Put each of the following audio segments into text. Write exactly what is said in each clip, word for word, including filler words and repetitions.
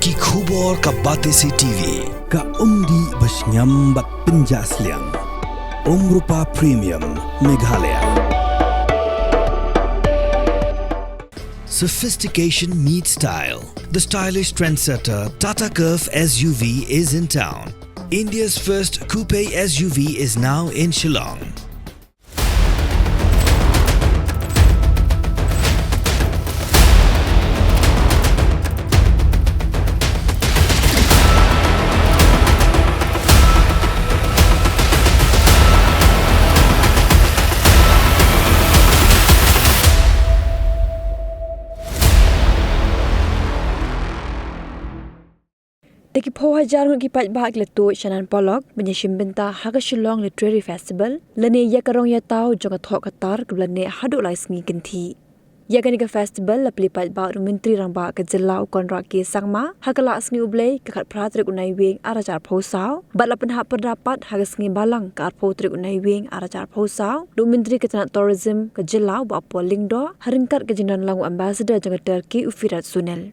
Ki khubor ka Batesi T V, ka umdih ba shngiam bad pynjah sliang. Umrupa Premium, Meghalaya. Sophistication meets style. The stylish trendsetter Tata Curvv S U V is in town. India's first coupe S U V is now in Shillong. Da ki phew hajar ngut ki paidbah ki la tuid shanan polok ban ïashim bynta ha ka Shillong Literary Festival lane ïa ka rong ïa taw jong ka thoh ka tar kaba la neh haduh lai sngi kynthih. Ïa kane ka festival la plie paidbah u Myntri Rangbah ka jylla u Conrad K Sangma ha ka Lah Sngi U Blei ka khatphra tarik u Naiwieng arhajar arphew saw bad la pynhap pyrda pat ha ka sngi Balang ka arphew tarik u Naiwieng arhajar arphew saw da u Myntri ka tnat Tourism ka jylla u Bah Paul Lyngdoh ha ryngkat ka jingdon lang u Ambassador jong ka Turkey u Firat Sunel.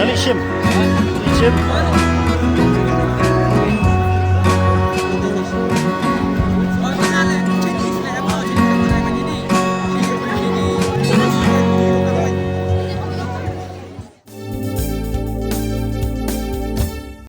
Dali shim. Shim.